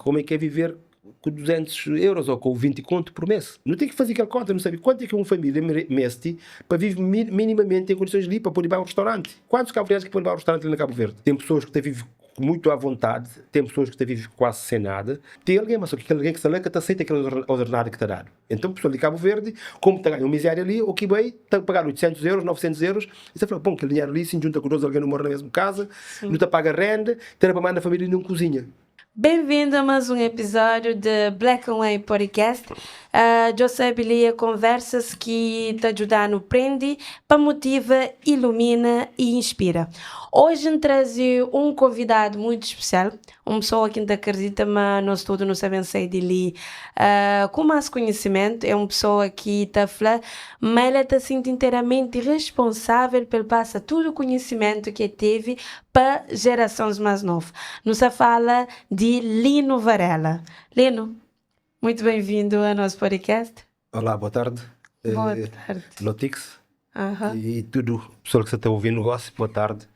Como é que é viver ku 200 euros ou ku 20 conto por mês? Nu ten ki faze kel konta, nu sabe kuantu é ki un família meste pa vive minimamente em condições li pa pode bai a un restaurante. Kuantus kabuverdianus ki pode bai a un restaurante li na Kabu Verdi? Ten pessoas ki ta vive ku muitu à vontade, ten pessoas ki ta vive kuase sen nada. Ten algen, ma so ki kel algen ki sta la ka ta aseita kel ordenadu ki ta dadu. Enton pessoal di Kabu Verdi, komu ta ganha un miséria li, o ki bai ta pagadu 800 euros, 900 euros, es ta fla, bon, kel dinheru li, si N djunta ku dos algen nu mora na mesmu kaza, nu ta paga renda, ta da pa manda família di nun kuzinha. Bem-vindo a mais um episódio de Black and White Podcast. Djo sabe li é conversas ki ta djuda-nu prende, pa motiva, ilumina e inspira. Hoje N traze um convidado muito especial, Un pesoa ki N ta akredita ma nos tudu nu sta ben sai di li ku más konhisimentu. É un pesoa ki ta fla ma el ta sinti interamenti responsável pa el pasa tudu konhisimentu ki el tevi pa jerasons más novu. Nu sta fala di Lino Varela. Lino, muitu ben-vindu a nos podcast. Olá, boa tarde. Boa tarde. Lotix e tudu pessoal ki sta ta ouvinu gosi, boa tarde.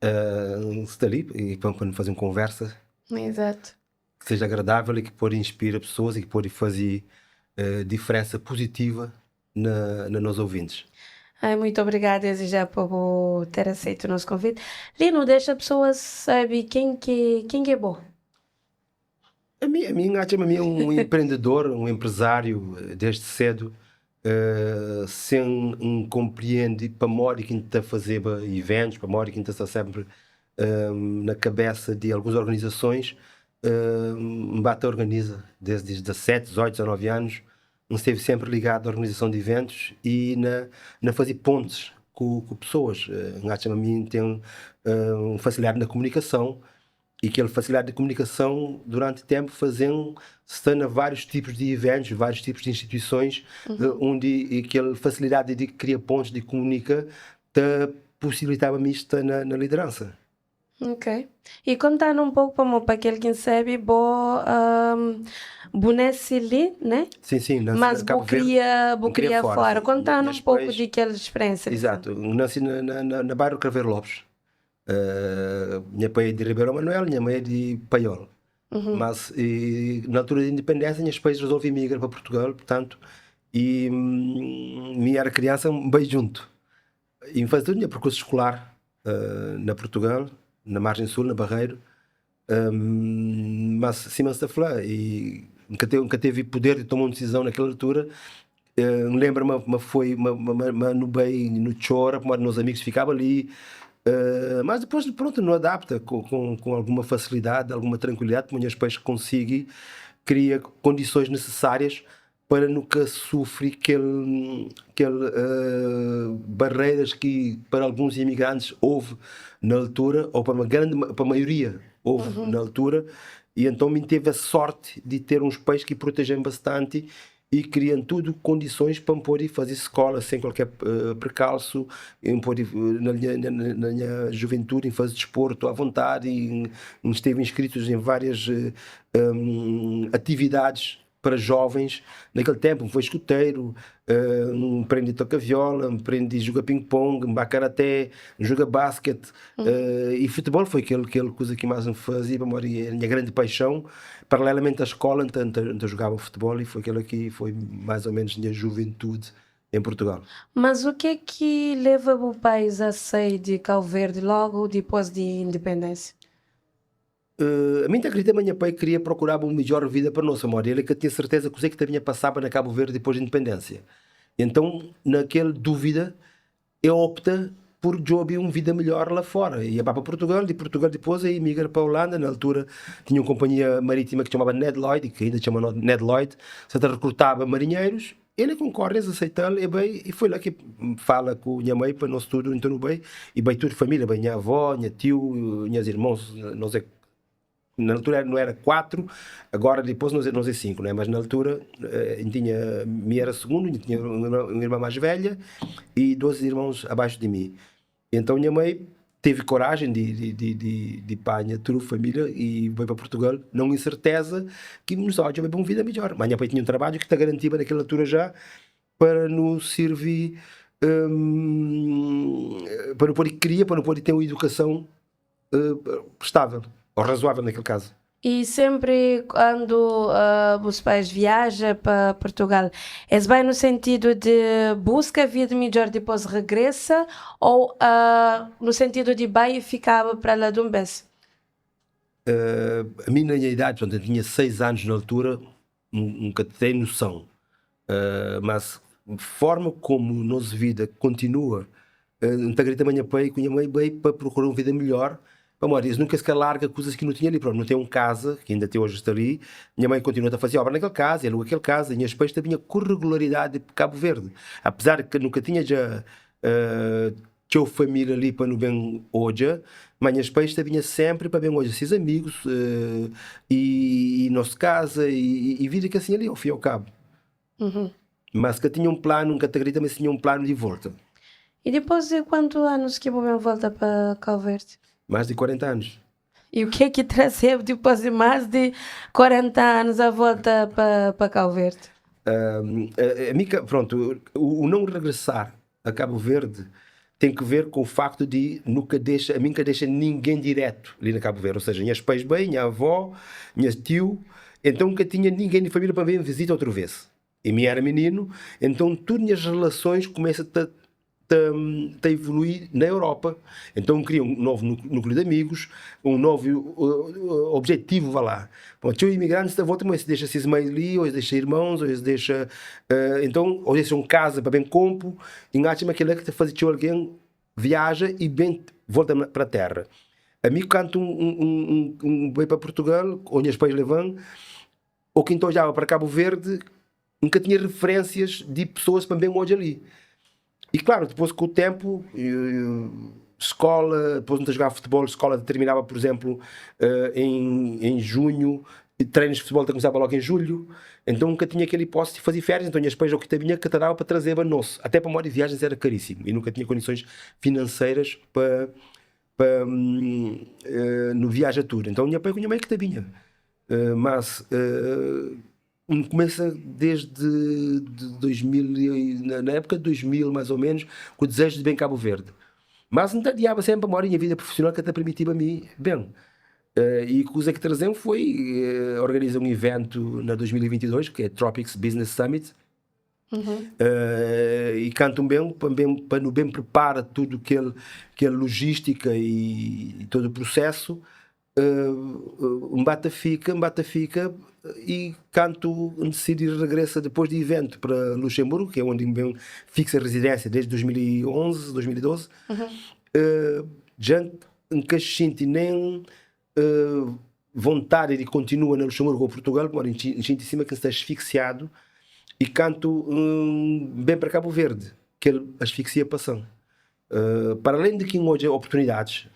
N sta li e pa nu faze un konversa. Exato. Ki seja agradável e ki pode inspira pessoas e ki pode faze diferensa positiva na na nos ouvintes. Ai, muito obrigada desde já pa bu ter aceito nos convite. Lino, dexa pessoas sabe ken ki ken ki é bo. Ami, ami N atxa ma mi é un empreendedor, un empresário desde cedo, sen N konpriendi pamodi ki N ta fazeba eventus, pamodi ki N ta sta sempri na kabesa di alguns organizasons, N ba ta organiza desdi 17, 18, 19 anus, N stevi sempri ligadu na organizason di eventus i na na fazi pontis ku ku pesoas. N atxa ma mi N ten un fasilidadi na komunikason I kel fasilidadi di komunikason duranti ténpu faze-m sta na várius tipus di iventus, várius tipus di instituisons, undi kel fasilidadi di kria pontus, di komunika, ta posibilitaba mi sta na lideransa. Ok. I konta-nu un poku pamodi pa kel ki N sabe bo bu nase li, ne? Sin, sin, nase Mas na bu Kabu Verdi, kria bu N kria kria fora, fora. sin. Konta-nu Nhas un poku pais, di kel speriénsia li. Izatu. N nase na bairru Craveiro Lopes. Nha pai é di Ribeirão Manuel, nha mãe é di Paiol. Mas na altura di independência nhas pais resolve imigra pa Portugal, portanto, e mi era criança N bai djuntu. E N faze tudu nha percurso escolar na Portugal, na Margem Sul, na Barreiro. Mas sima N sta fla, N ka N ka teve poder di toma un disizon na kel altura. N lenbra ma ma foi ma ma ma nu bai nu txora pamodi nos amigus fikaba li. Mas dipôs prontu nu adapta ku ku ku alguma fasilidadi, alguma trankuilidadi pamodi nhas pais konsigi kria kondisons nisisárias para nu ka sufri kel kel barreiras ki para alguns imigrantis houve na altura ou pa uma grande pa maioria houve na altura e então mi teve a sorte di ter uns pais ki protejem bastante e kriam tudo kondisons pa N pode faze skola sen kualker perkalsu N pode na nha na nha juventudi N faze disportu à vontadi N steve inscritos em várias atividades para jovens naquele tempo, N foi escuteiro, N prendi toka viola, N prendi juga ping pong, N ba karaté, N juga basket e futebol foi kel kel kuza ki más N faze pamodi é nha grandi paixão. Paralelamente à escola N ta N ta jugaba futebol e foi kela ki foi mais ou menos nha juventude em Portugal. Mas o ke ki leva bu pais a sai di Cabo Verde logo dipôs di independência? Ami N ta kridita ma nha pai kria prokuraba un midjór vida pa nos, pamodi el ka tinha serteza kuzê ki ta binha pasaba na Kabu Verdi dipôs di indipendénsia. Enton, na kel dúvida, el opta pur djobe un vida midjór la fóra. E ba pa Purtugal, di Purtugal dipôs el imigra pa Holanda. Na altura, tinha un konpanhia marítima ki txomaba Ned Lloyd, ki inda txoma Ned Lloyd, sa ta rekrutaba marinherus. El e konkorda, es aseita-l, e bai, e foi la ki fala ku nha mai pa nos tudu, nton nu bai, e bai tudu familia, bai nha avó, nha tiu, nhas irmons, nos é, na altura nu era 4, agora dipôs nos é nos é 5, né, mas na altura N tinha, mi era segundu, N tinha un irma más velha e 2 irmons abaixu di mi. Então nha mai teve coragem di di di di panha tudu familia e bai pa Portugal na un incerteza ki nu staba djobe pa un vida midjor. Ma nha pai tinha un trabadju ki ta garantiba na kel altura ja para nu sirvi pa nu pode kria, pa nu pode ten un edukason estável, ou razoável na kel kazu. E sempri kandu bus pais viaja pa Portugal, es bai no sentidu di buska vida midjor dipos regresa ou no sentidu di bai e fikaba pra la dun bes? Ami na nha idadi, portantu N tinha 6 anus na altura, N ka ten noson, mas forma komu nos vida kontinua, N ta kridita ma nha pai ku nha mai bai pa prokura un vida midjor, pamodi es nunka es ka larga kuzas ki nu tinha li. Prontu, nu ten un kaza ki inda ti oji sta li, nha mai kontinua ta faze obra na kel kaza, el aluga kel kaza, nhas pais ta binha ku regularidadi pa Kabu Verdi, apezar di nu ka tinha dja txeu família li pa nu ben odja, ma nhas pais ta binha sénpri pa ben odja ses amigus i nos kaza i vida ki es tinha li, au fin au kabu. Mas ka tinha un planu, N ka ta kridita ma es tinha un planu di volta. I dipôs di kuantu anus ki bu ben volta pa Kau Verdi? Más di 40 anus. I u ke ki traze-bu dipôs di más di 40 anus a volta pa Kau Verdi? Ami ka, prontu, o não regressar a Cabo Verde tem que ver com o facto de nu ka dexa, ami nka dexa ninguém direto li na Cabo Verde, ou seja, nhas pais bai, nha avó, nha tio, então nka tinha ninguém di família pa bem visita outro vez, e mi era mininu, então tudo nhas relações começa ta ta evolui na Europa, então nkria um novo núcleo de amigos, um novo objetivo, vá lá. Bom, txeu imigrantis ta volta, ma es dexa ses mai li, ou es dexa irmons, ou es dexa Então, ou es um kaza pa ben konpu, i N atxa ma kel-la ki ta faze txeu algen viaja i ben volta pa terra. Ami kantu N bai pa Purtugal, ô nhas pais leva-m, ô ki N ta odjaba pa Kabu Verdi, N ka tinha referênsias di pesoas pa N ben odja li. I klaru, dipôs ku ténpu, skóla, dipôs N ta jogaba futebol, skóla ta tirminaba, pur izénplu, em junhu, i trenus di futebol ta kumisaba lógu em julhu. Enton N ka tinha kel ipótisi di faze férias, enton nhas pais ô ki ta binha ka ta daba pa trazeba nos, até pamodi viajens éra karísimu i nu ka tinha kondisons finanseiras pa pa nu viaja tudu. Enton nha pai ku nha mai ki ta binha, mas N kumesa desde de 2000, na época de 2000 mais ou menos, ku desejo de ben Cabo Verde. Mas N ta adiaba sempre pamodi nha vida profissional ka ta permitiba mi ben. E kuza ki trazen foi organiza un evento na 2022, ki é Tropics Business Summit. E kantu N ben, pa N ben, pa nu ben prepara tudu kel kel logística e todo prosesu, N ba ta fika, N ba ta fika i kantu N disidi regresa dipôs di iventu pa Luxemburgu, ki é undi N ben fiksa rezidénsia desdi 2011, 2012, dja N ka xinti nen vontadi di kontinua na Luxemburgu ô Purtugal, pamodi N xinti sima ki N sta asfiksiadu i kantu N ben pa Kabu Verdi, kel asfiksia pasa-m. Para alén di ki N odja oportunidadis,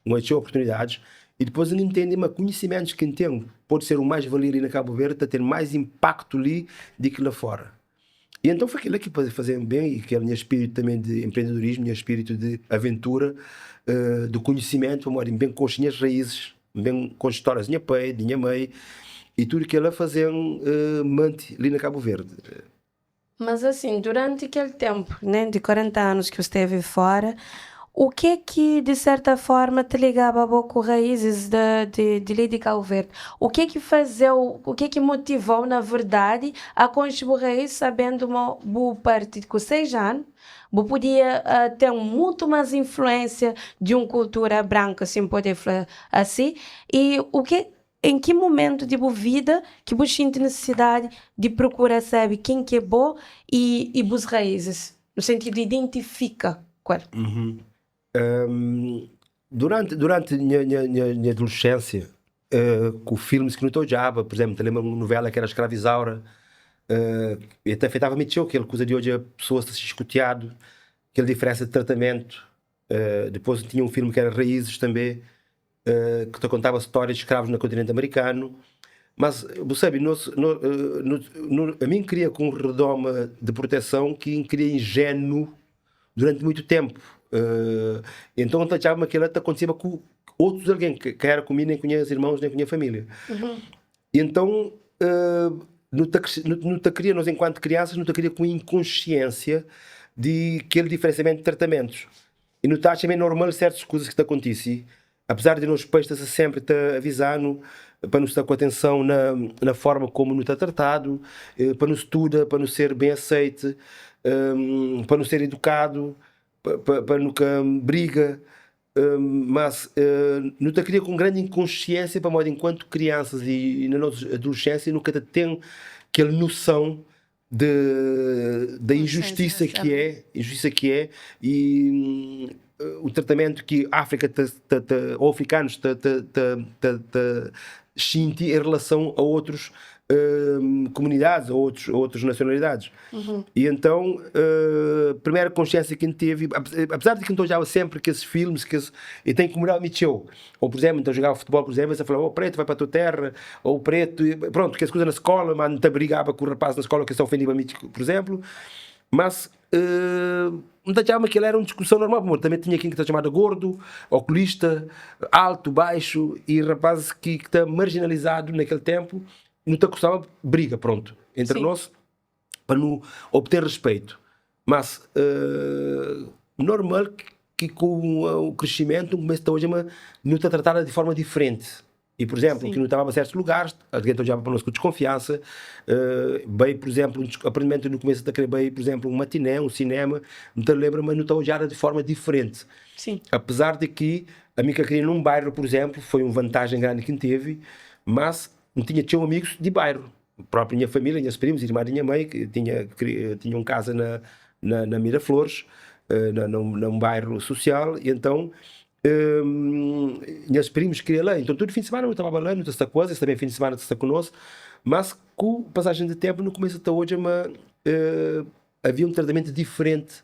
N odja txeu oportunidadis i dipôs N intende ma konhisimentus ki N ten pode ser un mais-valia li na Kabu Verdi, ta ten más inpaktu li di ki la fóra. I enton foi kel-la ki faze-m ben i kel nha spiritu tanbe di enprendedorismu, nha spiritu di aventura, di konhisimentu, pamodi N ben konxe nhas raízis, N ben konxe stórias di nha pai, di nha mai i tudu kel-la faze-m mante li na Kabu Verdi. Mas assim, durante kel tempo, né, di 40 anos ki bu steve fora, o ke ki di serta forma te ligaba abo ku raízes de de de li di Cabo Verde? O ke ki fazeu, o ke ki motivou na verdadi a konxe bu raiz sabendo ma bu parti ku 6 anu, bu podia ten mutu mas influência di un kultura branka, si N pode fla asi, i o ke Em ki momentu di bu vida ki bu xinti nisisidadi di prokura sabe ken ki é bo i i bus raízis, no sentidu di identifika ku el? Durante durante nha nha nha nha adolescência ku filmes ki nu ta odjaba, por exemplo, ta lembra un novela ki era Escrava Isaura, e ta afetaba mi txeu kel kuza di odja pessoas ta ser xikotiadu, kel diferensa di tratamentu. Dipôs tinha un filme ki era Raízes tanbê, ki ta kontaba stória di skravus na kontinenti amerikanu. Mas, bu sabe, nos, no, no, no, ami N kria ku un redoma di proteson ki N kria injénu duranti muitu ténpu. Enton N ta atxaba ma kel-la ta kontiseba ku otus algen, ki ka éra ku mi, nen ku nhas irmons, nen ku nha família. E enton, nu ta nu ta kria, nos enkuantu kriansas, nu ta kria ku inkonsiênsia di kel diferensiamentu di tratamentus. I nu ta atxa ma é normal sertus kuzas ki ta kontise, apezar di nos pais ta sta senpri ta aviza-nu. pa nu sta ku atenson na forma komu nu ta tratadu, pa nu studa, pa nu ser ben aseite, pa nu ser edukadu, pa nu ka briga. Mas nu ta kria ku un grandi inkonsiensia pamodi enkuantu kriansas i na nos adolescensia nu ka ta ten kel noson de da injustisa ki é, injustisa ki é i o tratamentu ki Afrika ta ta ta ou afrikanus ta ta ta ta ta xinti em relason a otrus komunidadis ou otrus otrus nasionalidadis. E então primeru konsiensia ki N tevi apesar di ki N ta odjaba senpri kes filmis kes e ta inkomodaba mi txeu. Ou por exemplo, N ta jogaba futebol por exemplo, es ta falaba, oh preto vai pa tua terra, ou preto, pronto, kes kuza na skola, ma N ta brigaba ku rapaz na skola ki es ta ofendiba mi, por exemplo, mas N ta atxaba ma kel era un diskuson normal, pamodi tanbe tinha ken ki ta txomada gordu, okulista, altu, baixu, i rapazis ki ta marjinalizadu na kel tenpu, nu ta kustaba briga, pronto, entri nos pa nu obten respeito mas normal ki ku o crescimento nu kumesa ta odja ma nu ta tratada di forma diferenti e por exemplo ki nu ta baba certos lugares algen ta odjaba pa nos ku desconfiansa bai por exemplo aprendimento nu kumesa ta kre bai por exemplo un matiné un cinema nu ta lembra ma nu ta odjada di forma diferenti apesar di ki ami ka kria nun bairro por exemplo foi un vantagem grandi ki N tevi mas N tinha txeu amigus di bairro Próprio nha família, nhas primus, irmã di nha mãe, ki tinha tinha un kaza na na na Miraflores, na na un na un bairro susial, e então nhas primus kria la, então tudu fin di semana nu ta baba la, nu ta sta ku es, es tanbe fin di semana ta sta ku nos, mas ku pasajen di tempu nu kumesa ta odja ma avia un tratamentu diferenti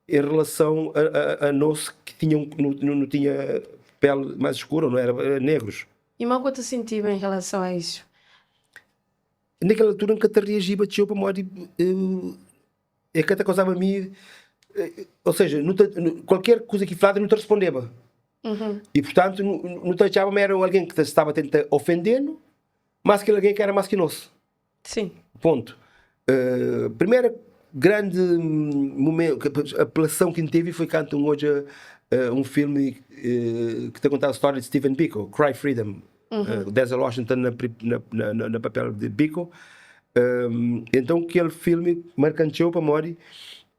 em relason a a nos ki tinha un nu nu tinha pele mais eskura, nu era negrus. I ma ku ta sintiba en relason a isu? Nakel altura N ka ta reajiba txeu pamodi e ka ta kauzaba mi, ou seja, nu ta kualker kuza ki fladu nu ta respondeba. I purtantu nu ta atxaba ma era un algen ki ta staba tenta ofende-nu, mas kel algen ka era más ki nos. Sim. Pontu. Primeru grandi mumentu, apelason ki N tevi foi kantu N odja un filmi ki ta kontaba stória di Steven Biko, Cry Freedom, Denzel Washington na papel di Biko. Enton kel filmi marka-m txeu pamodi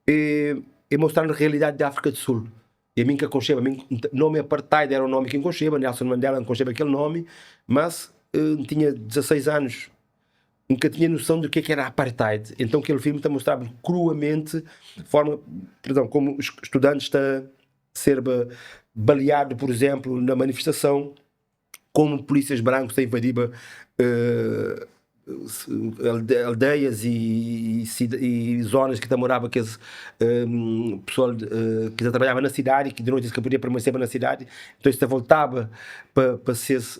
e mostra-nu realidadi di Áfrika di Sul. E mi N ka konxeba, mi nomi apartheid era un nomi ki N konxeba, Nelson Mandela N konxeba kel nomi, mas N tinha 16 anus, N ka tinha noson di ke ki era apartheid. Enton kel filmi ta mostraba kruamenti forma, perdon, komu studantis ta serba baleadu, pur izenplu, na manifestason. Komu pulísias brankus ta invadiba aldeias i zonas ki ta moraba kes pesoal ki ta trabadjaba na sidadi, ki di noti es ka podia permaneseba na sidadi, nton es ta voltaba pa ses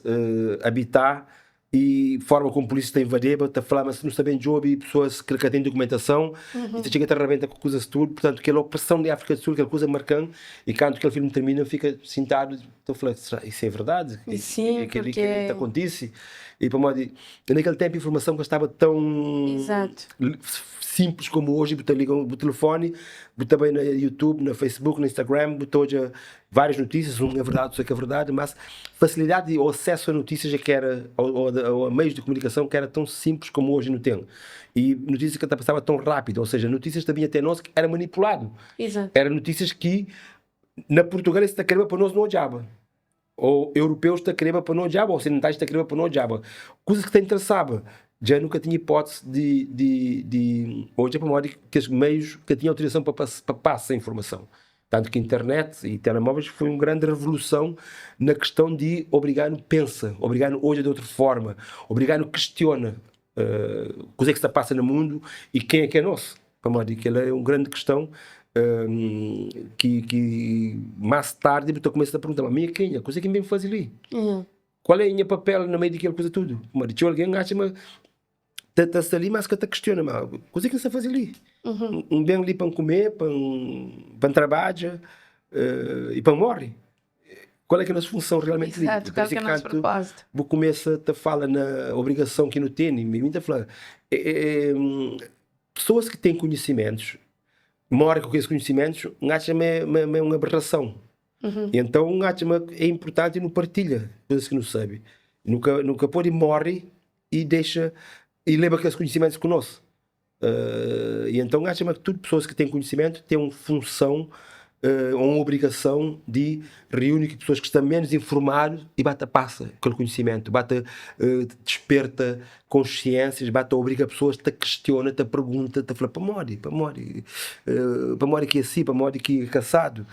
abitá. I forma komu pulísia ta invadeba, ta fla ma nu sta ben djobe pesoas ki ka ten dukumentason i ta txiga ta rabenta ku kuzas tudu. Purtantu, kel opreson di Áfrika di Sul, kel kuza marka-m i kantu kel filmi tirmina, N fika sintadu ta fla, Sera isu é verdadi? Sim, É kel-li porque ki ta kontise? I pamodi na kel ténpu informason ka staba tãu Exato. sinplis komu oji. Bu ta liga bu tilifoni, bu ta bai na YouTube, na Facebook, na Instagram, bu ta odja Várias notísias, un é verdade, outro é que é verdade, mas facilidade ou acesso a notícias é que era, ou a meios de comunicação que era tão simples como hoje não tem. E notícias que até passava tão rápido, ou seja, notícias também até nós que era manipulado. Exato. Era notícias que na Portugal esse ta quereba para nós não odiava. Ou europeus ta quereba para não odiava, ou ocidentais ta quereba para não odiava. Coisas que te interessava. Já nunca tinha hipótese de hoje é para que os meios que tinha autorização para passar a informação. Tantu ki internet i telemóveis foi un grandi revoluson na kiston di obriga-nu pensa, obriga-nu odja di otru forma, obriga-nu kistiona kuzê ki sta pasa na mundu i kenha ki é nos. Pamodi kel-la é un grandi kiston ki más tardi bu ta kumesa ta pergunta, ma mi é kenha? Kuzê ki N ben faze li? Kual é nha papel na meiu di kel kuza tudu? Pamodi txeu algen atxa ma ta sta li mas ka ta kistiona ma kuze ki N sta faze li? N ben li pa N kume, pa N trabadja i pa N morri? Kual é ki é nos funson realmenti li? Exato, kal ki é nos propósitu? Bu kumesa ta fala na obrigason ki nu tene, mi ta fla, pesoas ki ten konhisimentus, morre ku kes konhisimentus, N atxa ma é un aberrason. E então N atxa ma é inpurtanti nu partilha kuzas ki nu sabe. Nu ka nu ka pode morre i dexa i leba kes konhisimentus ku nos. I enton N atxa ma tudu pesoas ki ten konhisimentu ten un funson ô un obrigason di riuni ku pesoas ki sta ménus informadu i ba ta pasa kel konhisimentu, ba ta disperta konsiénsias, ba ta obriga pesoas ta kistiona, ta pergunta, ta fla pamodi, pamodi, pamodi ki é si, pamodi ki é kasadu.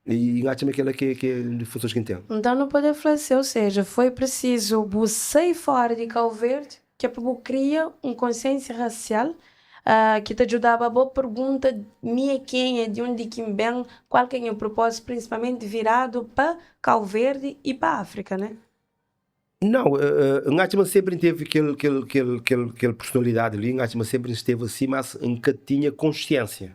I N atxa ma kel-la ki é un di funsons ki N ten. Nton nu pode fla si, ou seja, foi prisizu bu sai fora di Kau Verdi ki é pa bu kria un konsiénsia rasial ki ta djudaba bo pergunta mi é kenha, di undi ki N ben, kual ki é nha propózitu, prinsipalmenti viradu pa Kau Verdi i pa Áfrika, né? Nau, N atxa ma sénpri N tevi kel kel kel kel kel personalidadi li, N atxa ma sénpri N steve asi, mas N ka tinha konsiénsia.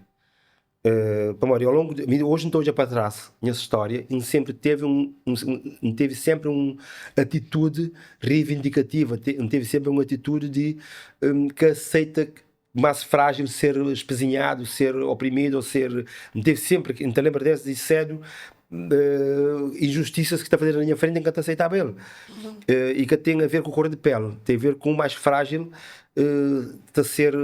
Pamodi ao longu di, mi oji N ta odja pa tras nha stória i N sénpri tevi un, N tevi sénpri un atitudi reivindikativa, N tevi sénpri un atitudi di ka aseita más frájil ser espezinhadu, ser oprimidu ô ser, N tevi sénpri, N ta lenbra désdi sédu injustisas ki ta fazedu na nha frenti N ka ta aseitaba el. I ka ten a ver ku kor di pél, ten a ver ku más frájil ta ser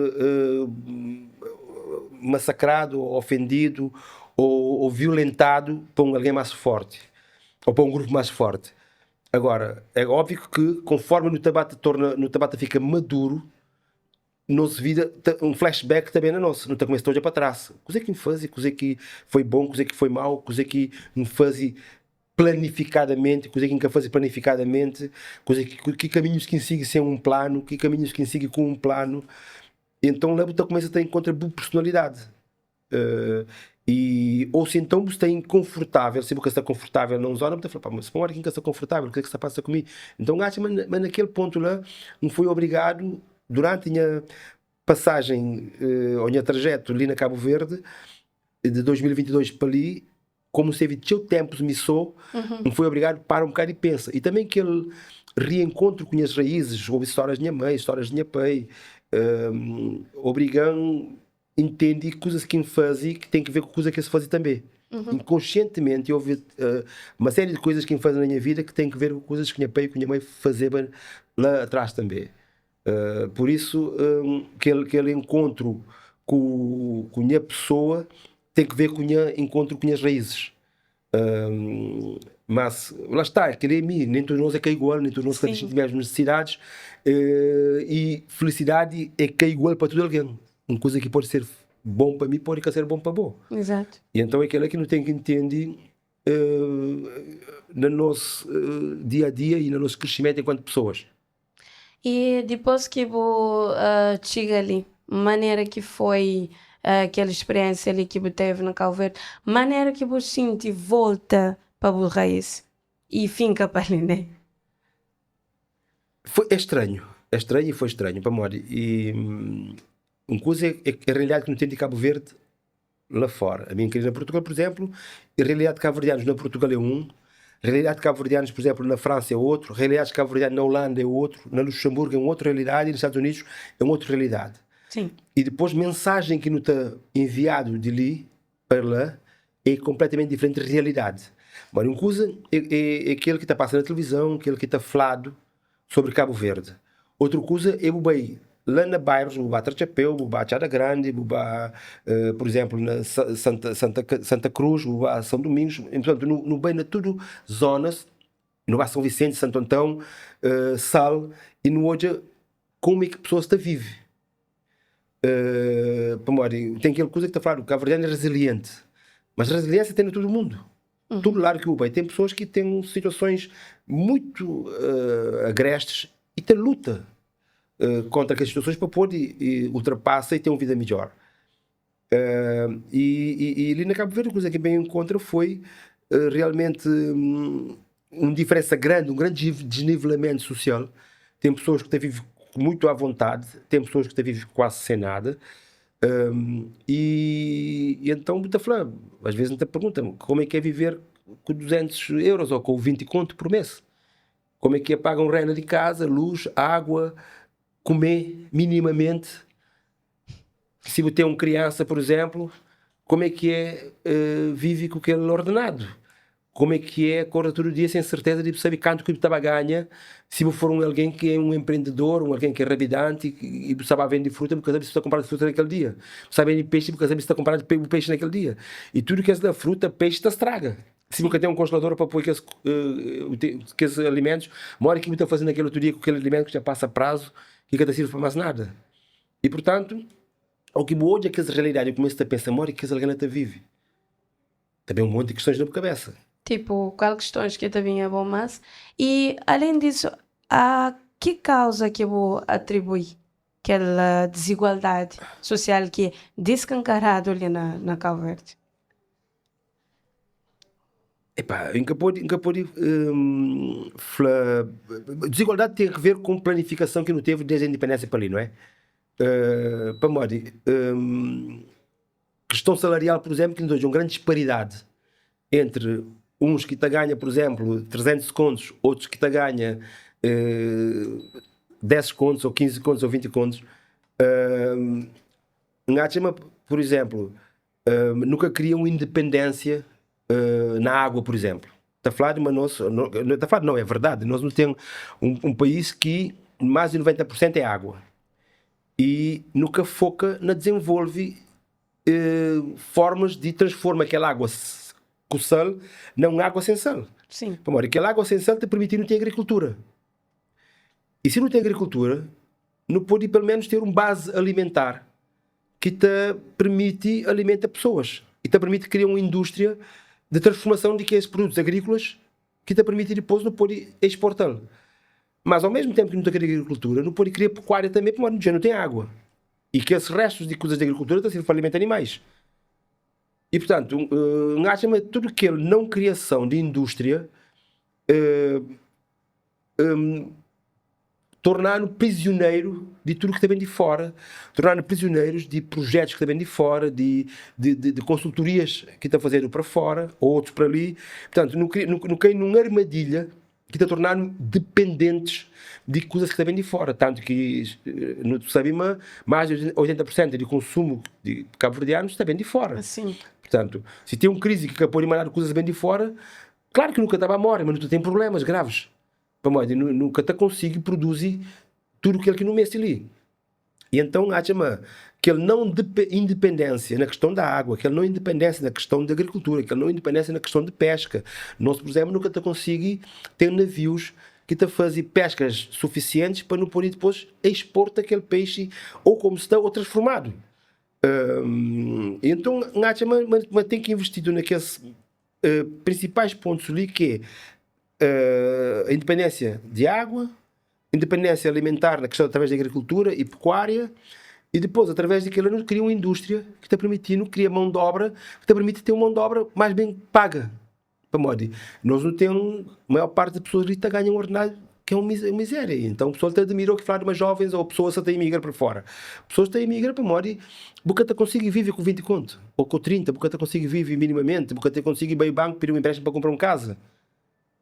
masakradu, ofendidu ô violentadu pa un algen más fórti ô pa un grupu más fórti. Agora, é óbviu ki konformi nu ta ba ta torna, nu ta ba ta fika maduru, nos vida ta, un flashback ta ben na nos, nu ta kumesa ta odja pa tras, kuzê ki N faze, kuzê ki foi bon, kuzê ki foi mau, kuzê ki N faze planifikadamenti, kuzê ki N ka faze planifikadamenti, kuzê ki, ki kaminhus ki N sigi sen un planu, ki kaminhus ki N sigi ku un planu. Enton la bu ta kumesa ta inkontra bu personalidadi. I ou se enton bu sta inkonfortável, si bu ka sta konfortável na un zona bu ta fla, pa mas pamodi ki N ka sta konfortável, kuzê ki sta pasa ku mi? Enton N atxa ma ma na kel pontu la N foi obrigadu duranti nha pasajen ou nha trajetu li na Kabu Verdi di 2022 pa li, Komu stevi txeu tempus mi so, N foi obrigadu para un bokadu i pensa. I tanben kel rienkontru ku nhas raizes, obi stórias di nha mai, stórias di nha pai, obriga-m intendi kuzas ki N faze ki ten ki ver ku kuza ki es faze tanbe. Inkonsientimenti, obi uma série di kuzas ki N faze na nha vida ki ten ki ver ku kuzas ki nha pai ku nha mai fazeba la atras tanbe. Pur isu, kel enkontru ku nha pesoa ten ki ver ku nha enkontru ku nhas raízes. Mas, lá está, kel-li é mi, nen tudu nos é ka igual, nen tudu nos ka ta xinti mesmu nisisidadis i felisidadi é ka igual pa tudu algen. Un kuza ki pode ser bon pa mi pode ka ser bon pa bo. I enton é kel-la ki nu ten ki ntende na nos dia-a-dia i na nos krisimentu enkuantu pesoas. I dipôs ki bu txiga li, manera ki foi kel spiriénsia li ki bu tevi na Kabu Verdi, manera ki bu xinti volta pa bu raís i finka pa li, ne? Foi, é stranhu, é stranhu i foi stranhu pamodi un kuza é realidadi ki nu ten di Kabu Verdi la fora. Ami N kria na Purtugal, pur izénplu, i realidadi di kabuverdianus na Purtugal é un, realidadi di kabuverdianus, pur izénplu, na Fransa é otru, realidadi di kabuverdianu na Holanda é otru, na Luxemburgu é un otu realidadi i na Stadus Unidus é un otu realidadi. Sim. I dipôs mensajen ki nu ta enviadu di li pa la é konpletamenti diferenti di realidadi. Má un kuza é kel ki ta pasa na tilivizon, kel ki ta fladu sobri Kabu Verdi. Otru kuza é bu bai la na bairus, bu ba tra txapéu, bu ba Txada Grandi, bu ba pur izénplu na Santa Santa Santa Kruz, bu ba São Domingos, purtantu nu bai na tudu zonas, nu ba São Vicente, Santo Antão, Sal i nu odja komu é ki pesoas ta vive. Pamodi ten kel kuza ki ta fladu kabuverdianu é rezilienti, mas reziliénsia ten na tudu mundu. Tudu ladu ki bu bai ten pessoas ki ten situasons mutu agrestes i ta luta kontra kes situasons pa pode ultrapasa i ten un vida midjor. I li na Kabu Verdi kuza ki ben enkontra foi realmenti un diferensa grandi, un grandi desnivelamentu sosial. Ten pessoas ki ta vive mutu avontadi, ten pessoas ki ta vive kuazi sen nada. E então bu ta fla, às vezes N ta pergunta como é que é viver ku 200 euros ou ku 20 conto por mês? Como é que é paga um renda de casa, luz, água, comer minimamente? Se bu tem um criança, por exemplo, como é que é vive ku kel ordenado? Como é que é acorda tudo dia sem certeza de sabe kantu ki bu ta ba ganha si bu for um alguém ki é um empreendedor, um alguém ki é rabidante e bu sa ba vende fruta bu ka sabe si bu ta compradu fruta naquele dia, bu sa vende peixe bu ka sabe si ta compradu bu peixe naquele dia e tudo kes la fruta, peixe ta straga si bu ka tem um congelador pa poi kes kes alimentos modi ki bu ta faze naquele outro dia ku kel alimento ki dja pasa prazo ki ka ta sirvi pa mas nada e portanto o ki bu odja kes realidade bu kumesa ta pensa modi ki kes algen la ta vive. Ta ben un monti kistons na bu kabésa. Tipo, kal kistons ki ta binha bo más? I alén disu, a ki kauza ki bu atribui kel dizigualdadi susial ki é diskankaradu li na Kau Verdi? Epá, N ka pode, N ka pode fla. Dizigualdadi ten a ver ku planifikason ki nu tevi desdi indipendénsia pa li, nu é? Pamodi? Questão salarial, por exemplo, que nos hoje uma grande disparidade entre uns que te ganha, por exemplo, 300 contos, outros que te ganha 10 contos, ou 15 contos, ou 20 contos. Uh, por exemplo, nunca criam independência na água, por exemplo. Está a falar de uma nossa, não, está a falar, não, é verdade, nós não temos um país que mais de 90% é água e nunca foca na desenvolve formas de transforma aquela água com sal não água sem sal. Sim. Pamodi aquela água sem sal te permite não ter agricultura. E se não tem agricultura, não pode pelo menos ter um base alimentar que te permite alimentar pessoas e te permite criar uma indústria de transformação de que esses produtos agrícolas que te permite depois não pode exportar. Mas ao mesmo tempo que não tem agricultura, não pode criar pecuária também, porque já não tem água. E que esses restos de coisas de agricultura estão servindo para alimentar animais. E portanto, acho tudo que não criação de indústria tornar-no prisioneiro de tudo que vem de fora, tornar-no prisioneiros de projetos que vêm de fora, de consultorias que estão fazendo para fora, ou outros para ali. Portanto, não cai numa armadilha que está a tornar dependentes de coisas que vêm de fora. Tanto que, não sabe, mais de 80% de consumo de cabo-verdianos está bem de fora. Sim. Portanto, se tem uma crise que acabou de mandar coisas bem de fora, claro que nunca estava a morrer, mas não tem problemas graves. Pamodi nunca te consigo produzir tudo aquilo que não mexe ali. E então acha-me que ele não independência na questão da água, que ele não independência na questão da agricultura, que ele não independência na questão de pesca. Nós, por exemplo, nunca te consigo ter navios que te fazem pescas suficientes para não poder depois exportar aquele peixe ou como está ou transformado. Então, acha-me, mas tem que investir naqueles principais pontos ali que é a independência de água, independência alimentar na questão através da agricultura e pecuária, e depois, através daquilo, cria uma indústria que te permitindo, cria mão de obra, que te permite ter uma mão de obra mais bem paga. Pamodi, nós não temos, a maior parte das pessoas ali está ganhando um ordenado que é uma miséria. Então o pessoal te admira que falar de umas jovens ou pessoas que têm imigra para fora. Pessoas que têm imigra para mori, porque te consegue viver com 20 conto, ou com 30, porque te consegue viver minimamente, porque te consegue ir ao banco pedir um empréstimo para comprar uma casa.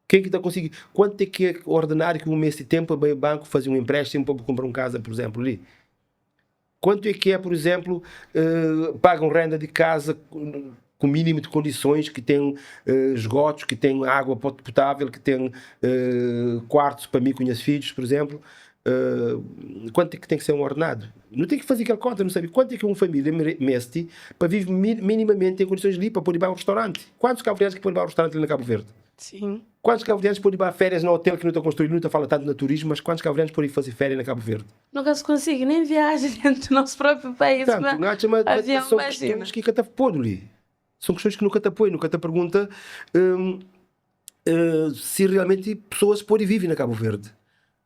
Quem que está conseguindo? Quanto é que é ordenário que um mês de tempo para o banco fazer um empréstimo para comprar uma casa, por exemplo, ali? Quanto é que é, por exemplo, pagam renda de casa com mínimo de condições, que tem esgotos, que tem água potável, que tem quartos para mim com os filhos, por exemplo? Quanto é que tem que ser um ordenado? Não tem que fazer aquela conta, não sabe quanto é que uma família meste para viver minimamente em condições ali, para poder ir para um restaurante. Quantos cabo-verdianos que podem ir para um restaurante ali na Cabo Verde? Sim. Quantos cabo-verdianos podem ir para férias no hotel que não está construído, não está fala tanto no turismo, mas quantos cabo-verdianos podem fazer férias na Cabo Verde? Nunca se consegue nem viagem dentro do nosso próprio país. Portanto, mas, avião, são questões que nunca te põe ali. São questões que nunca te põe, nunca te pergunta se realmente pessoas podem viver na Cabo Verde.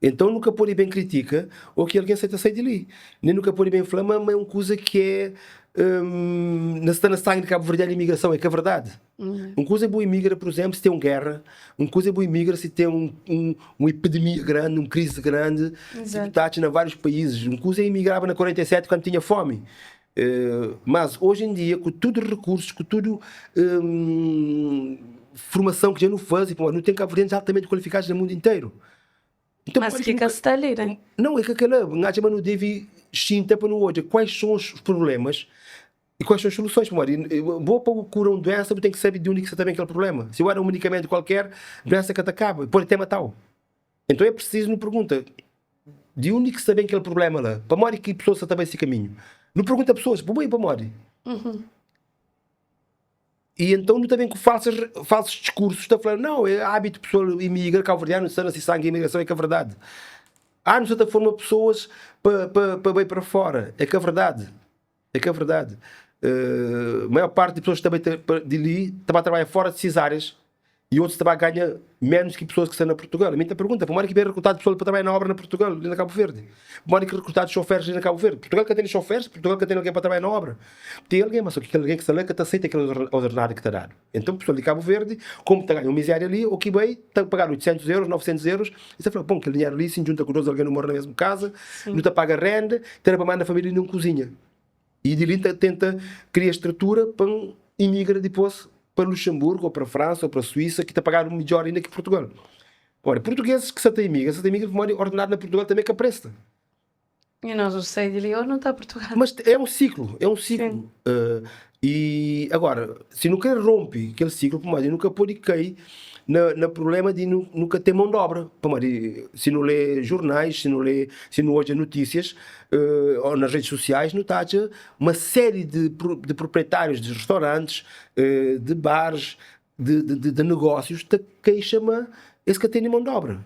Então nunca pode bem critica ou que alguém aceita sair de ali. Nem nunca pode bem falar, mas é uma coisa que é na sangue de Cabo Verde a imigração, é que é verdade. Uma coisa é boa imigra, por exemplo, se tem uma guerra, uma coisa é boa imigra se tem uma epidemia grande, uma crise grande, tipo, tá em vários países. Uma coisa é imigrava na 47 quando tinha fome. Mas hoje em dia, com tudo recursos, com tudo formação que já não faz, não tem cabo-verdianos altamente qualificados no mundo inteiro. Então, mas que está ali, né? Não, é que aquela, não deve xinta para no hoje. Quais são os problemas? E quais são as soluções? Pamodi bo pa bu kura un duensa bu ten ki sabe di undi ki sta ta ben kel prubléma. Si bu da un medikamentu kualker, duensa ka ta kaba, pode te mata-u. Enton é prisizu nu pergunta, di undi ki sta ben kel prubléma la? Pamodi ki pesoas sta ta bai si kaminhu? Nu pergunta pesoas, bu bai pamodi? E enton nu ta ben ku falsas falsus diskursus ta fla, nau, é ábitu pesoal imigra, kauverdianu sta na si sangi imigrason, é ka verdadi. Ah, nu sta ta forma pesoas pa pa pa bai para fora, é ka verdadi. É ka verdade. Maior parte di pessoas ki ta bai di li ta ba trabalha fora di ses áreas e otus ta ba ganha menos ki pessoas ki sta na Portugal. Mi ta pergunta, pamodi ki ben rekrutadu pessoal pa trabalha na obra na Portugal, li na Cabo Verde? Pamodi ki rekrutadu xoferes li na Cabo Verde? Portugal ka tene xoferes, Portugal ka tene algen pa trabalha na obra. Ten algen, ma so ki kel algen ki sta la ka ta aseita kel ordenadu ki ta dadu. Enton pessoal di Cabo Verde, komu ta ganha un miséria li, o ki bai ta pagadu 800 euros, 900 euros, e ta fla, bon, kel dinheru li, si N djunta ku dos algen nu mora na mesmu kaza, nu ta paga renda, ta da pa manda família di un kuzinha. I di li N ta tenta kria strutura pa N imigra dipôs pa Luxemburgu, ô pa Fransa, ô pa Suísa, ki ta pagadu midjór inda ki Purtugal. Pamodi purtugesis ki sa ta imigra, sa ta imigra pamodi ordenadu na Purtugal tanbê ka presta. E nós não sai de li ou não tá Portugal. Mas é um ciclo, é um ciclo. E agora, se nu ka rompe kel ciclo, pamodi nu ka pode kai na, na problema di nu, nu ka ten mão de obra. Pamodi si nu lê jornais, si nu lê, si nu odja notícias, ou nas redes sociais, nu ta atxa uma série de, de proprietários de restaurantes, de bares, de, de, de negócios ta queixa ma es ka tene mão de obra.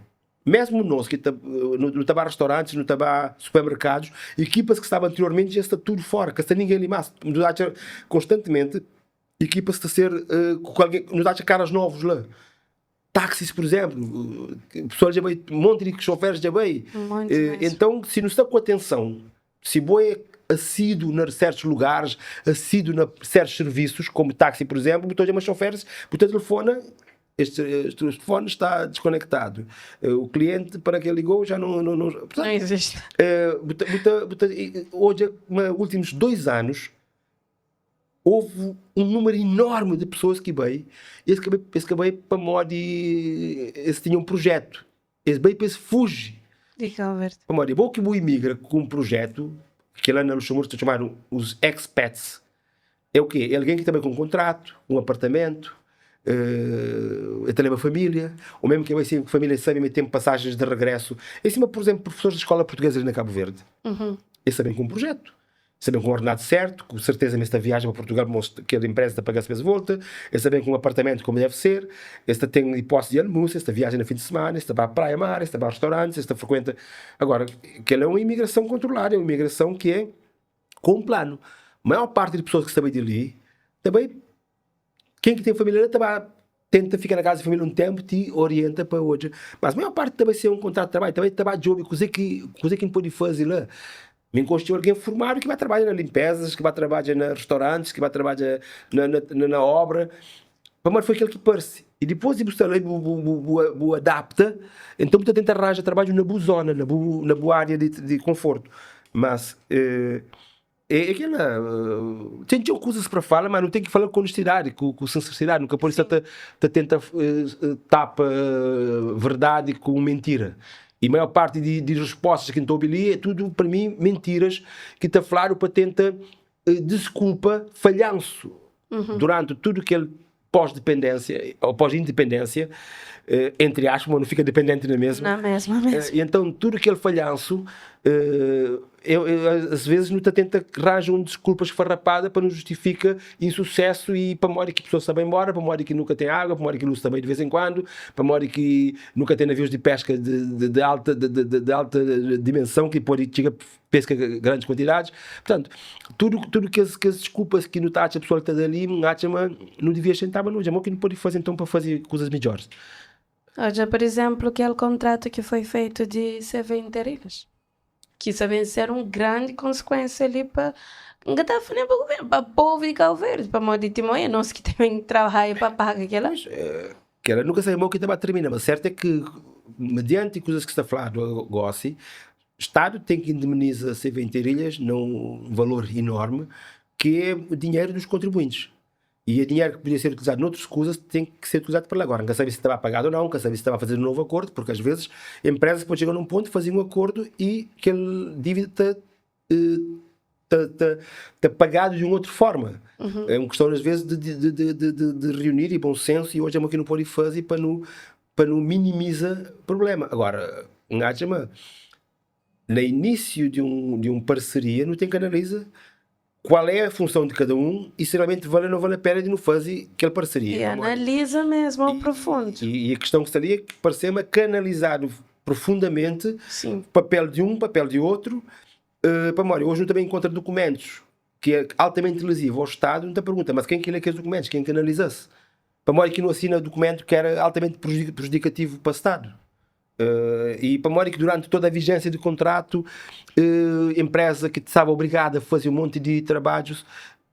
Mesmu nos ki ta nu ta ba restaurantis, nu ta ba supermerkadus, ekipas ki staba anteriormenti dja sta tudu fora, ka sta ningen li mas. Nu ta atxa konstantimenti ekipas ta ser ku algen, nu ta atxa karas novus la. Taxis, pur izemplu, pesoal dja bai, monti di xoferis dja bai. Enton, si nu sta ku atenson, si bo é asidu na sertus lugaris, asidu na sertus sirvisus, komu taxi, pur izemplu, bu ta odja ma xoferis, bu ta telefona Este telefone está desconectado. O cliente para que ligou já não. Não, não, portanto, não existe. Hoje, nos últimos 2 anos, houve um número enorme de pessoas que veio. Esse que veio para modo. Esse tinha um projeto. Esse veio para esse fuge. De Cabo Verde. Para modo, bom que o imigra com um projeto, que lá na Luxemburgo se chamaram os expats. É o quê? É alguém que também com um contrato, um apartamento, até leva família, ou mesmo que vai ser família sabe, mas tem passagens de regresso. Em cima, por exemplo, professores de escola portuguesa ali na Cabo Verde. Eles sabem com um projeto, sabem com um ordenado certo, com certeza nesta viagem para Portugal, que a empresa está pagando a volta, eles sabem com um apartamento como deve ser, eles têm hipótese de almoço, esta viagem no fim de semana, esta vai à praia mar, esta vai a restaurantes, esta frequenta. Agora, aquela é uma imigração controlada, é uma imigração que é com um plano. A maior parte de pessoas que sabem de ali, também, quem que tem família também tenta ficar na casa da família um tempo, te orienta para hoje. Mas a maior parte também ser um contrato de trabalho, também trabalho job, coisa que não pode fazer lá. Me encosto alguém formado que vai trabalhar na limpezas, que vai trabalhar na restaurantes, que vai trabalhar na obra. Mas foi aquele que parece. E depois de você bu, bu, bu, bu, adapta, então você tenta arranjar trabalho na boa zona, na boa área de conforto. Mas é aquela. Tem coisas para falar, mas não tem que falar com honestidade, com sinceridade. Nunca pode estar te tenta tapa verdade com mentira. E a maior parte de respostas que estou ali é tudo, para mim, mentiras que está falando para tentar desculpa falhanço durante tudo aquele pós-dependência ou pós-independência, entre aspas, mas não fica dependente na mesma. Na mesma mesmo. E então tudo aquele falhanço, eu, às vezes não tenta arranjar um desculpas farrapada para não justifica insucesso e para modo que a pessoa se vai embora, para modo que nunca tem água, para modo que luz também de vez em quando, para modo que nunca tem navios de pesca de alta dimensão que pode chegar pesca grandes quantidades. Portanto, tudo que as desculpas que não está a pessoa que está ali, não acha, mas não devia sentar, mas não, já que não pode fazer então para fazer coisas melhores. Olha, por exemplo, aquele contrato que foi feito de CV Interilhas, que isso vem ser uma grande consequência ali para não está falando para o governo, para o povo de Cabo Verde, para modo de Timoia, nós que também trabalhamos para pagar aquela. Mas, que ela nunca sabemos o que estava a terminar, mas certo é que, mediante coisas que está a falar do Gossi, Estado tem que indemnizar a CV Interilhas num valor enorme, que é o dinheiro dos contribuintes. E o dinheiro que podia ser utilizado noutras coisas tem que ser utilizado para lá. Agora, nunca sabe se estava pagado ou não, nunca sabe se estava a fazer um novo acordo, porque às vezes empresas depois chegam num ponto, fazem um acordo e aquele dívida está ta, ta, ta pagadu di un outru forma. É un questão às vezes de, de, de, de, de, de reunir e bom senso e hoje é o que não pode fazer para não minimiza problema. Agora, um acha no início de um parceria não tem que analisar qual é a função de cada um e se realmente vale ou não vale a pena de não fazer aquela parceria. E analisa mesmo ao profundo. E a questão que estaria é que parecer-me canalizar profundamente o papel de um, papel de outro. Para memória, hoje não também encontra documentos que é altamente lesivo ao Estado, não te pergunta, mas quem que lê aqueles documentos? Quem que analisa-se? Para memória que não assina documento que era altamente prejudicativo para o Estado. E para memória que durante toda a vigência do contrato, empresa que estava obrigada a fazer um monte de trabalhos,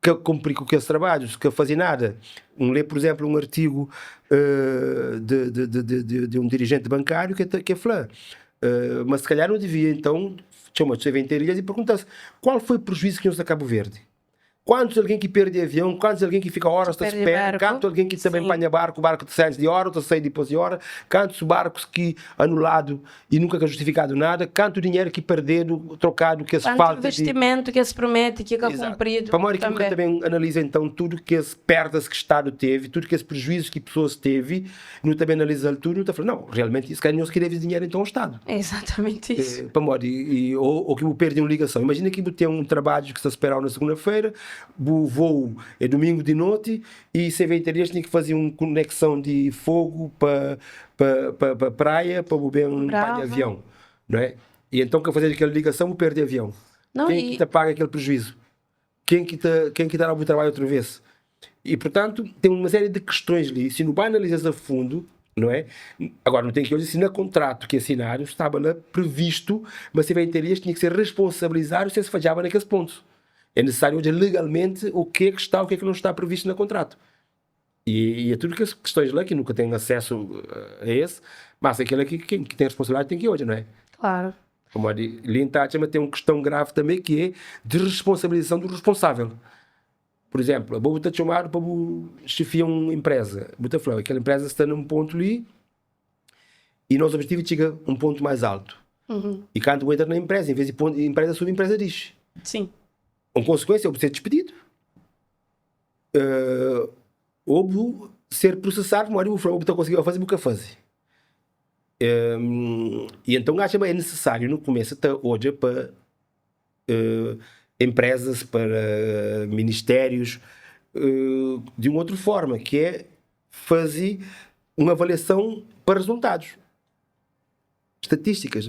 que cumprir com aqueles trabalhos, que fazia nada. Um lê, por exemplo, um artigo de um dirigente bancário que é fla. Mas se calhar não devia, então, chama-se Venterilhas e pergunta-se qual foi o prejuízo que nos a Cabo Verde? Quantos alguém que perde avião, quantos alguém que fica horas a espera, quantos alguém que também apanha barco, barco de sai de hora, outro sai depois de hora, quantos barcos que anulado e nunca que justificado nada, quanto dinheiro que perderam, trocado que se falta investimento que se promete que é cumprido. Para que nunca também analisa então tudo que as perdas que o Estado teve, tudo que esse prejuízo que pessoas teve, não também analisa tudo, não está falando, não, realmente isso não se deve dinheiro então ao Estado. É exatamente isso. É, para e, ou que perde uma ligação. Imagina que tem um trabalho que está a esperar na segunda-feira, o voo é domingo de noite e se vem tem que fazer uma conexão de Fogo para praia para o bem para avião, não é? E então que fazer aquela ligação, vou perder avião. Não, quem que te paga aquele prejuízo? Quem que dá o trabalho outra vez? E portanto, tem uma série de questões ali. Se não vai analisar a fundo, não é? Agora, não tem que hoje assinar contrato que assinaram, estava lá previsto, mas se vem tinha que ser responsabilizado se se falhava naqueles pontos. É necessário hoje legalmente o que é que está, o que é que não está previsto no contrato. E é tudo que as questões lá que nunca têm acesso a esse, mas aquele aqui que tem responsabilidade tem que ir hoje, não é? Claro. Como ali em Táchima tem uma questão grave também que é de responsabilização do responsável. Por exemplo, vou te chamar para chefiar uma empresa. Vou falar, aquela empresa está num ponto ali e nosso objetivo chega a um ponto mais alto. E quando entra na empresa, em vez de ponto, a empresa sube, a empresa diz. Em consequência, eu vou ser despedido. Ou vou ser processado, mas eu vou conseguir fazer o que fazer. E então acho que é necessário no começo até hoje para empresas, para ministérios, de uma outra forma, que é fazer uma avaliação para resultados. Estatísticas.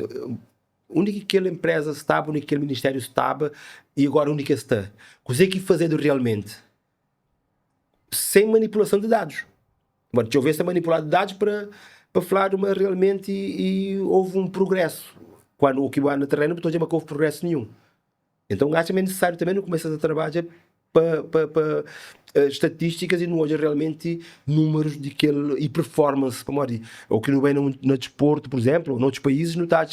Onde que aquela empresa estava, onde que aquele ministério estava e agora onde que está. O que é que fazendo realmente? Sem manipulação de dados. Bom, deixa eu ver se é manipulado dados para falar uma realmente e houve um progresso. Quando o que vai no terreno, não estou a dizer que houve progresso nenhum. Então acho que é necessário também no começo do trabalho para estatísticas e não olha realmente números de que e performance, como ou que não vem no desporto, por exemplo, ou noutros países, não está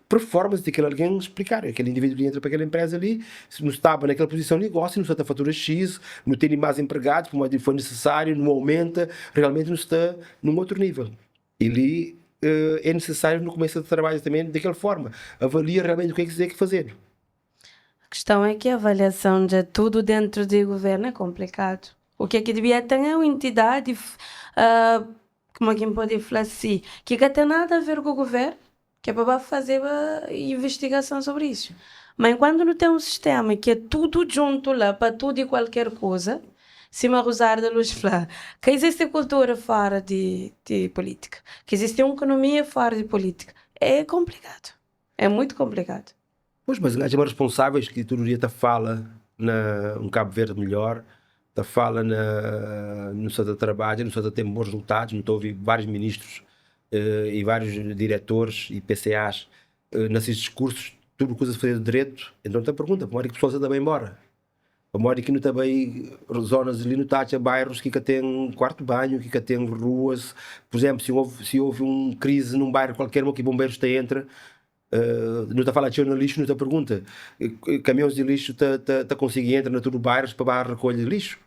performance de aquele alguém explicar. Aquele indivíduo que entra para aquela empresa ali, se não estava naquela posição de negócio, não está a fatura X, não tem mais empregados, como foi necessário, não aumenta, realmente não está num outro nível. E ali é necessário no começo do trabalho também daquela forma. Avalia realmente o que é que se tem que fazer. A questão é que a avaliação de tudo dentro do governo é complicado. O que é que devia ter é uma entidade, como é que pode falar assim, que não tem nada a ver com o governo, que é para fazer a investigação sobre isso. Mas enquanto não tem um sistema que é tudo junto lá, para tudo e qualquer coisa, se me Rosário da Luz falar que existe cultura fora de política, que existe uma economia fora de política, é complicado. É muito complicado. Pois, mas há responsáveis que todo dia te fala na um Cabo Verde melhor, te fala no seu trabalho, no seu tem bons resultados, não estou a ouvir vários ministros e vários diretores e PCAs nesses discursos, tudo coisa a fazer de direito. Então te pergunta, como é que a pessoa se também embora? Como é que não também zonas ali no Tátia, bairros que tem quarto banho, que tem ruas, por exemplo, se houve uma crise num bairro qualquer, que bombeiros te entra, não está a falar de lixo, não te pergunta. Caminhões de lixo te, te, te conseguem entrar na todo bairros para barra recolha de lixo.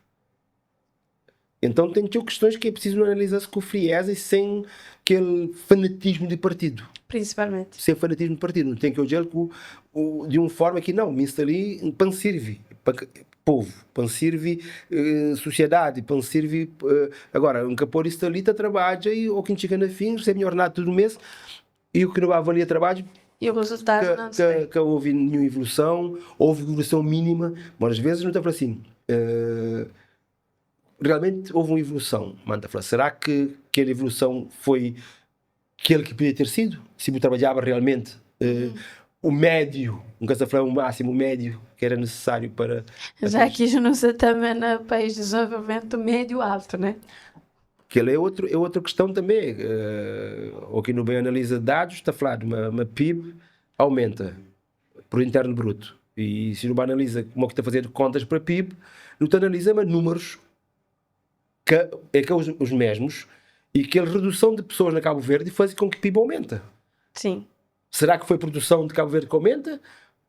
Então tem txeu questões que é preciso analisar-se com frieza e sem aquele fanatismo de partido. Principalmente. Sem fanatismo de partido. Não tem que olhar com, de uma forma que não, me está ali para servir para povo, para servir sociedade, para servir. Agora, um capor está ali, está trabalha e ou quem chega na fim recebe ordenado todo mês e o que não avalia trabalho. E o resultado que, não se que, que houve nenhuma evolução, houve evolução mínima, mas às vezes não está para assim. Realmente houve uma evolução. Manda falar, será que aquela evolução foi aquele que podia ter sido? Se trabalhava realmente o médio, nunca se falar o máximo, o médio que era necessário para. Já que não se também no país de desenvolvimento médio alto, né? Que ele é outra questão também. O que no bem analisa dados, está a falar de uma PIB aumenta por interno bruto. E se não analisa como é que está a fazer contas para PIB, não te analisa mas números que é que é os mesmos e que a redução de pessoas na Cabo Verde faz com que o PIB aumenta. Sim. Será que foi a produção de Cabo Verde que aumenta?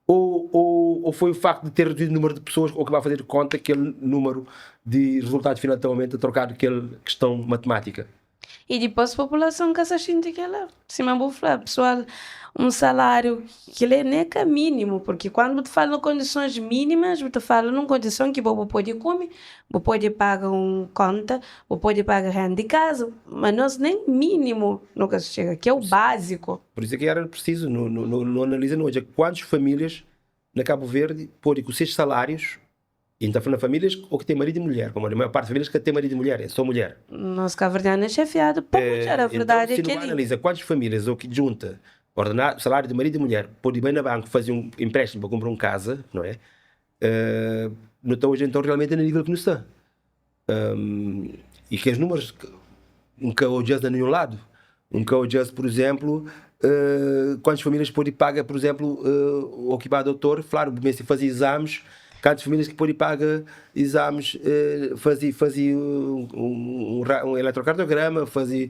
Ou foi o facto de ter reduzido o número de pessoas ou que vai fazer conta que aquele número de resultado final aumenta trocado aquela questão matemática? E depois a população que se sente que ela, se não vou falar, pessoal, um salário que ele é nem que é mínimo, porque quando te falo em condições mínimas, te falo numa condição que você pode comer, você pode pagar um conta, você pode pagar renda de casa, mas nós nem mínimo nunca se chega, que é o básico. Por isso é que era preciso, no analisa não, hoje, quantas famílias na Cabo Verde podem com seus salários, e então falando famílias ou que têm marido e mulher, como a maior parte das famílias que têm marido e mulher, é só mulher. Nosso cabo-verdiano é chefiado por mulher, a verdade então, é se que não ali. analisa quantas famílias ou que junta ordenado, salário de marido e mulher, pode ir bem na banco fazer um empréstimo para comprar uma casa, não é? Não está hoje então realmente no nível que não está. E que os números nunca olhas a nenhum lado. Nunca olhas, por exemplo, quantas famílias pode pagar, por exemplo, o que vai doutor, claro, se fazer exames, quantas famílias que pode pagar exames, fazer um eletrocardiograma, fazer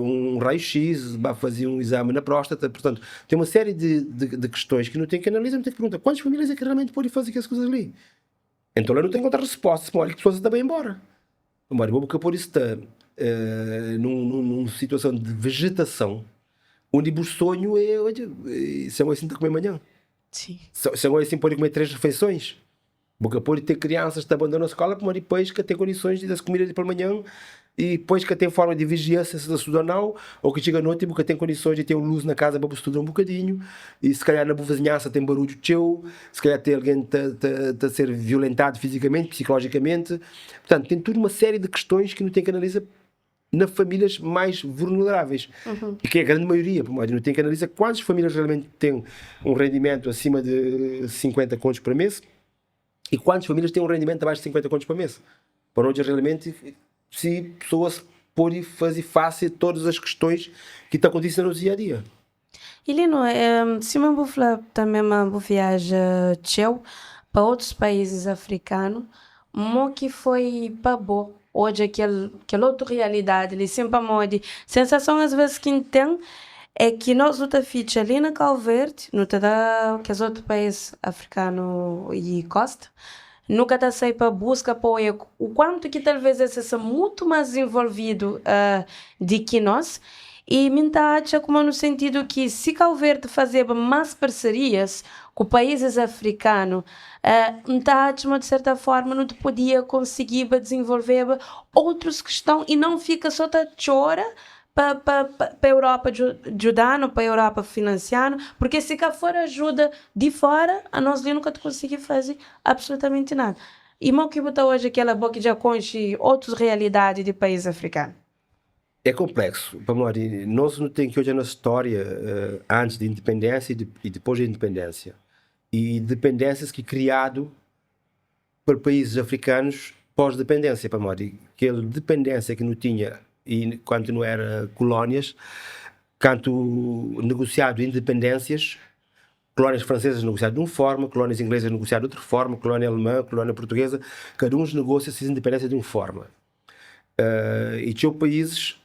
um raio-x, fazer um exame na próstata. Portanto, tem uma série de questões que não tem que analisar, não tem que perguntar quantas famílias é que realmente podem fazer aquelas coisas ali. Então lá não tem outra resposta, se olha que as pessoas também embora. Embora, porque por isso está numa situação de vegetação, onde o sonho é, olha, se é assim de comer amanhã. Sim. Se agora assim pode comer 3 refeições. Porque pode ter crianças que abandonam a escola, mas depois que tem condições de dar comida de pela manhã e depois que tem forma de vigiância se estuda ou não, ou que chega à noite porque tem condições de ter luz na casa para estudar um bocadinho, e se calhar na vizinhança tem barulho teu, se calhar tem alguém a ser violentado fisicamente, psicologicamente. Portanto, tem tudo uma série de questões que não tem que analisar nas famílias mais vulneráveis. E que é a grande maioria, por modo, não tem que analisar quantas famílias realmente têm um rendimento acima de 50 contos por mês e quantas famílias têm um rendimento abaixo de 50 contos por mês. Para onde realmente se pessoas podem fazer face a todas as questões que estão acontecendo no dia a dia. E Lino, se eu vou falar também uma viagem tchau para outros países africanos, mo que foi para bom hoje aquela outra realidade, ali sempre a moda. Sensação às vezes que tem é que nós luta ficha ali na Cabo Verde, não te dá que os outros países africanos e costa, nunca está sair para busca apoio, o quanto que talvez esse seja muito mais desenvolvido de que nós. E me acha como no sentido que se Cabo Verde fazer mais parcerias com países africanos, me acha de certa forma não te podia conseguir desenvolver outros que estão e não fica só a chora para a Europa ajudando, para a Europa financiando, porque se cá for ajuda de fora, a nós ali nunca te conseguir fazer absolutamente nada. E mal que botar hoje aquela boca já conche outras realidades de país africano. É complexo, Pamori. Nós não temos que olhar na história antes da independência e depois da independência. E dependências que criado por países africanos pós-dependência, Pamori. Aquela dependência que não tinha e quando não era colónias, quando negociado independências, colónias francesas negociado de uma forma, colónias inglesas negociado de outra forma, colónia alemã, colónia portuguesa, cada um negocia essa independência de uma forma. E tinha países,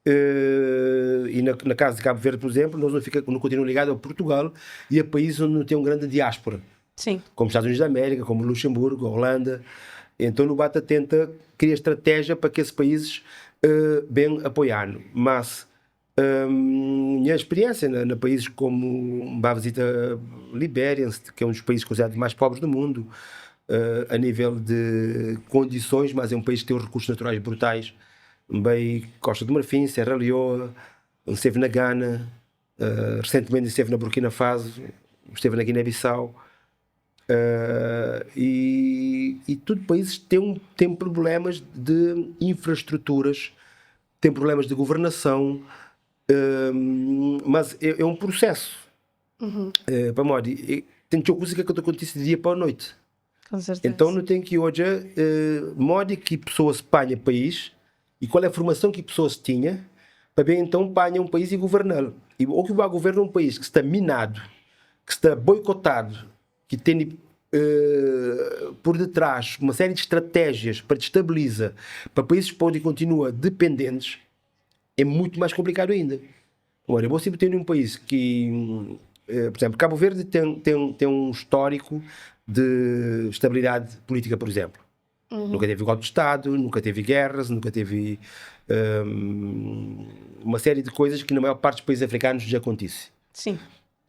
e na casa de Cabo Verde, por exemplo, nós não continuamos ligados a Portugal e a países onde não tem uma grande diáspora. Sim. Como os Estados Unidos da América, como Luxemburgo, Holanda. Então nu ba ta tenta kria estratégia pa kes países ben apoianu. Mas nha experiência na países como N ba visita Libéria, que é um dos países considerados mais pobres do mundo, a nível de condições, mas é um país que tem recursos naturais brutais. N bai Costa do Marfim, Serra Leoa, N steve na Gana, recentemente N steve na Burkina Faso, N steve na Guiné-Bissau. E tudu países ten problemas de infraestruturas, ten problemas de governason, mas é un prusesu. Pamodi ten txeu kuza ki ka ta kontise di dia pa noiti. Entãu nu ten ki odja modi ki pesoas panha país i kual é formason ki pesoas tinha pa ben entãu panha un país i governa-l. I o ki bu ba governa un país ki sta minadu, ki sta boikotadu, ki tene pur detrás uma série di stratéjias pa destabiliza, pa países pode kontinua dependentis, é mutu más konplikadu inda. Ora, bo si bu tene un país ki, pur izénplu, Kabu Verdi ten ten ten un stóriku di stabilidadi pulítika, pur izénplu. Nunka tevi golpi di stadu, nunka tevi géras, nunka tevi uma série di koizas ki na maior parti di países afrikanus dja kontise. Sim.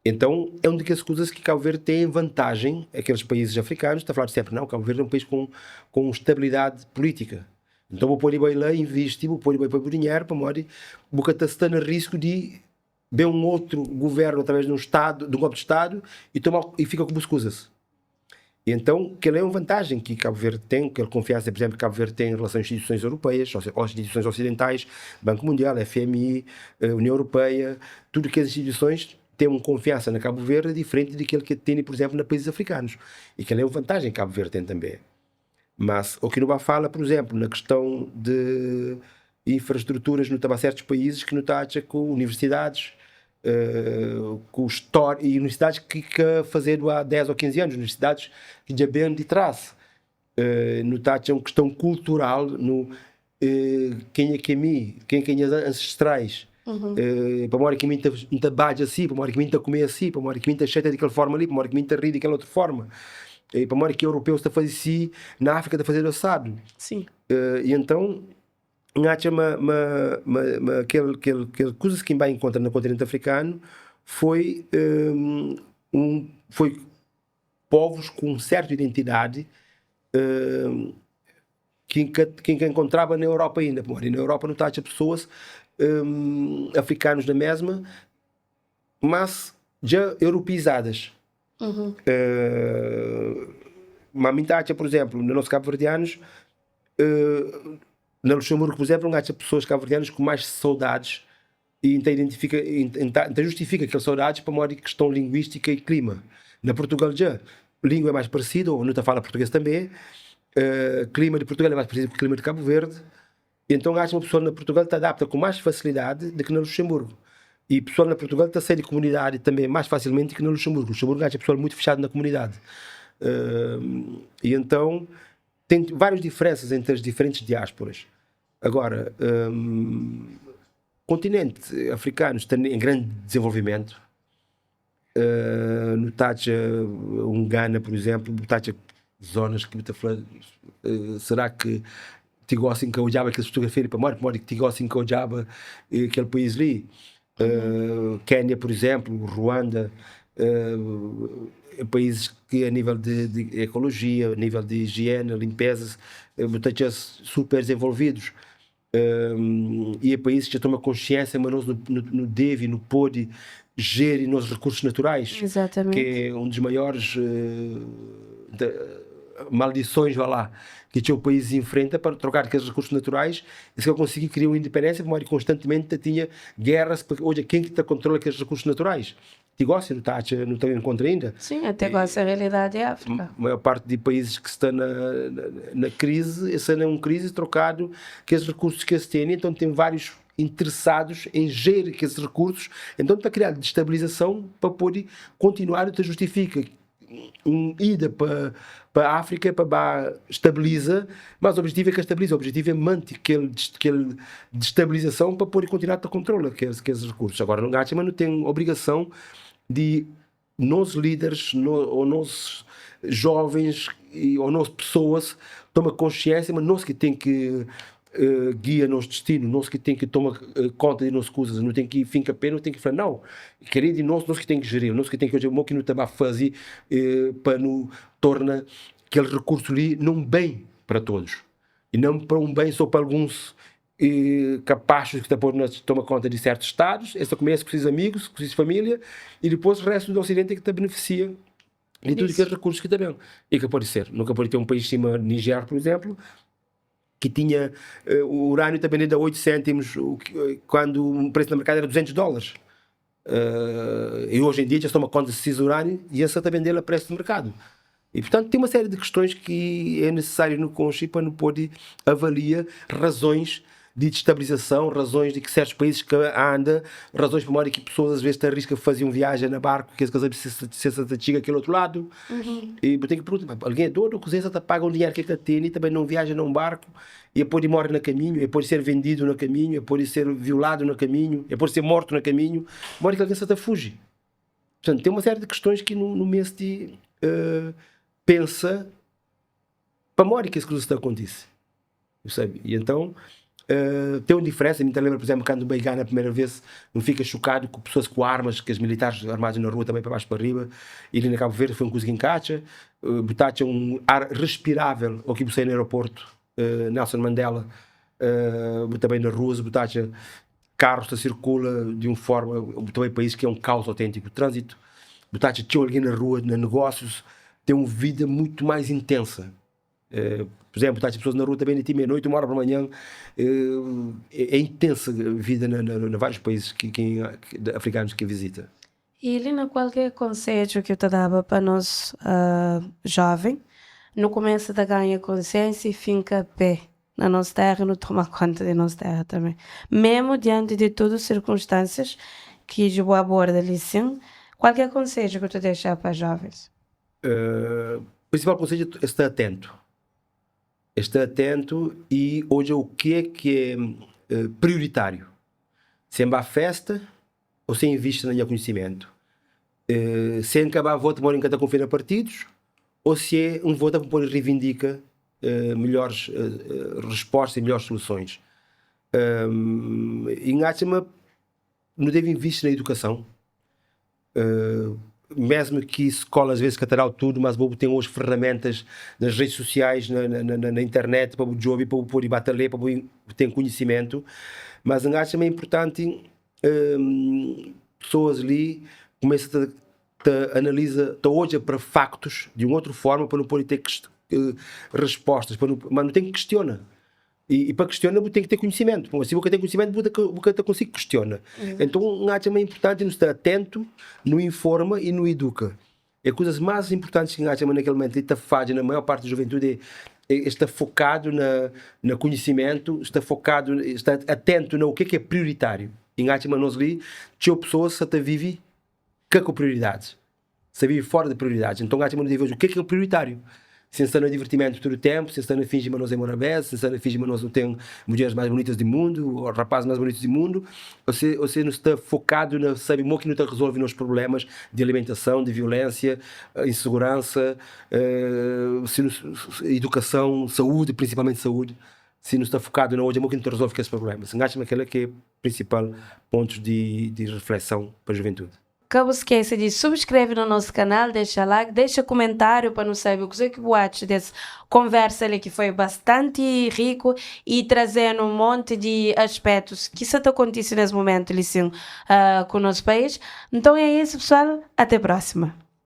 Então, é un di kes kuzas ki Kabu Verdi ten vantajen, aqueles países afrikanus ta fladu senpri, nau, Kabu Verdi é un país ku ku stabilidadi pulítika. Nton bu pode bai la invisti, bu pode bai poi bu dinheru pamodi bu ka ta sta na risku di ben un otru guvernu através di un stadu, di un golpi di stadu i toma i fika ku bus kuzas. E então kel-la é un vantajen ki Kabu Verdi ten, kel konfiansa pur izénplu ki Kabu Verdi ten en relason a instituisons europeias, ô instituisons osidentais, Banku Mundial, FMI, Union Europeia, tudu kes instituisons ten un konfiansa na Kabu Verdi diferenti di kel ki el tene pur izénplu na paízis afrikanus. E kel-la é un vantajen ki Kabu Verdi ten tanbe. Mas o ki nu ba fala, pur izénplu, na kistãu de infraestruturas, nu ta ba sertus paízis ki nu ta atxa ku universidadis, ku stória, e universidadis ki ka fazedu há 10 ou 15 anus, universidadis ki dja ben di trás. Nu ta atxa un kistãu kultural nu kenha ki é mi, kenha ki é nhas ansestrais, pamodi ki mi N ta badja si, pamodi ki mi N ta kume asi, pamodi ki mi N ta xatia di kel forma li, pamodi ki mi N ta ri di kel otu forma, pamodi ki europeus ta faze si, na Afrika ta fazedu asadu. I entãu N atxa ma ma ma ma kel kel kel kuzas ki N bai inkontra na kontinenti afrikanu foi un foi povus ku un sertu identidadi ki N ka ki N ka enkontraba na Europa inda, pamodi na Europa nu ta atxa pesoas afrikanus na mesma, mas dja europeizadas. Ma mi ta atxa, pur izénplu, na nos kabuverdianus, na Luxemburgu, pur izénplu, N atxa pesoas kabuverdianus ku mais saudadis i N ta identifika, N ta justifika kel saudadis pamodi kiston linguistika i klima. Na Purtugal dja lingua é mais paresidu, ô nu ta fala purtuges tanbe, klima di Purtugal é mais paresidu ku klima di Kabu Verdi, i enton atxa ma pesoal na Purtugal ta adapta ku mais fasilidadi di ki na Luxemburgu. I pesoal na Purtugal ta sai di kumunidadi tanbe mais fasilmenti ki na Luxemburgu. Luxemburgu atxa pesoal muitu fixadu na kumunidadi. I enton ten várius diferensas entri as diferentis diásporas. Agora, kontinenti afrikanu sta en grandi dizenvolvimentu. Nu ta atxa un Gana, pur izenplu, bu ta atxa zonas ki bu ta fla, será ki ti gosi N ka odjaba kes fotografia li? Pamodi? Pamodi ki ti gosi N ka odjaba kel país li? Kénia, pur izenplu, Ruanda, paízis ki a nível di ekolojia, a nível di ijiene, linpezas, bu ta atxa-s super dizenvolvidus. E é paízis ki dja toma konsiénsia ma nos nu debe, nu pode jeri nos rekursus naturais, ki é un dos maiores maldisons, vá lá, ki txeu paízis infrenta pa trokadu kes rekursus naturais, es ka konsigi kria un indipendénsia pamodi konstantimenti ta tinha géras pa odja ken ki ta kontrola kes rekursus naturais. Ti gosi nu ta atxa, nu ta enkontra inda. Sim, até gosi a realidadi é Áfrika. Maior parti di paízis ki sta na na krizi, es sta na un krizi trokadu kes rekursus ki es tene, enton ten várius interesadus em jeri kes rekursus, enton ta kriadu destabilizason pa pode kontinuadu ta justifika un ida pa pa Áfrika pa ba stabiliza, mas objetivu é ka stabiliza, objetivu é manti kel kel destabilizason pa pode kontinua ta kontrola kes kes rekursus. Agora nu atxa ma nu ten obrigason di. Nos líderes no, ou nos jovens e, ou nos pessoas toma consciência, mas nós que tem que guia nosso destino, nós que tem que tomar conta de nossas coisas, não tem que finca pé, não tem que falar, não, querer de nós, nós que tem que gerir, nós que tem que hoje, o que não está a fazer para não torna aquele recurso ali num bem para todos e não para um bem só para alguns capazes que depois toma conta de certos estados, esse começa com seus amigos, com sua família, e depois o resto do Ocidente é que te beneficia de tudo aqueles recursos que também. E que pode ser. Nunca pode ter um país cima Niger, por exemplo, que tinha o urânio também a 8 cêntimos, quando o preço no mercado era 200 dólares. E hoje em dia já se toma conta desse urânio e essa também dele a preço do mercado. E, portanto, tem uma série de questões que é necessário no conche para não poder avaliar razões de destabilização, razões de que certos países que andam, razões por modo que pessoas às vezes te arriscam a fazer uma viagem na barco, que se se se chega aquele outro lado. E tem que perguntar, alguém é doido, que você te paga um dinheiro que é que tem e também não viaja num barco e pode morrer no caminho, e pode ser vendido no caminho, e pode ser violado no caminho, e pode ser morto no caminho, morre que alguém se te fuge. Portanto, tem uma série de questões que no mês de pensa para morrer que isso está acontece. Sabe? E então tem uma diferença. Me lembro, por exemplo, quando veio a primeira vez, não fica chocado com pessoas com armas, que os militares armados na rua também para baixo para riba. E ali na Cabo Verde foi uma coisa que encaixa. Botaste um ar respirável ao que você no aeroporto, Nelson Mandela, também na rua, botaste carros que circula de uma forma, também país que é um caos autêntico, o trânsito, botaste tinha alguém na rua, na negócios, tem uma vida muito mais intensa. Por exemplo, estás pessoas na rua também de meia-noite, 1 hora para manhã. É intensa a vida na vários países que africanos que visita. E Lina, qualquer conselho que eu te dava para nós jovem, no começo da ganha consciência e finca pé na nossa terra e não tomar conta da nossa terra também. Mesmo diante de todas as circunstâncias que eu abordo ali, sim, qualquer conselho que eu te deixar para jovens? O principal conselho é estar atento. Estar atento e hoje o que é prioritário. Se há festa ou se investe no conhecimento. Se acabar voto mora em cada confia partidos ou se é um voto para pôr reivindica melhores respostas e melhores soluções. Em Átima, não deve investir na educação. Mesmo que escola às vezes catará tudo, mas bobo tem hoje ferramentas nas redes sociais, na internet, para o job, para o pôr e batalhar, para ter conhecimento. Mas em acho é importante pessoas ali começam a analisa, te olha para factos de uma outra forma para não poder ter respostas, para não, mas não tem que questionar. E para questionar tem que ter conhecimento. Bom, se você tem conhecimento, você consigo questiona. Então, acho é importante não estar atento, no informa e no educa. É coisas mais importantes que acho naquele momento está faz na maior parte da juventude é está focado na conhecimento, está focado, está atento no que é prioritário. Em acho nós ali, tinha pessoas que vive que com prioridades. Se vive fora de prioridades. Então, acho que o que é prioritário. Se está no divertimento todo o tempo, se está na fingir, mas nós é morabeza, se está na fingir, mas nós não tem mulheres mais bonitas do mundo, ou rapazes mais bonitos do mundo, você não está focado na sabe como que não está resolvendo os problemas de alimentação, de violência, insegurança, se não, educação, saúde, principalmente saúde. Se não está focado na hoje, é que não resolve esses problemas. Acho que aquele que é o principal ponto de reflexão para a juventude. Não esqueça de subscrever no nosso canal, deixa like, deixa comentário para não saber o que você acha dessa conversa ali que foi bastante rico e trazendo um monte de aspectos que está acontecendo nesse momento ali, sim, com o nosso país. Então é isso, pessoal. Até a próxima.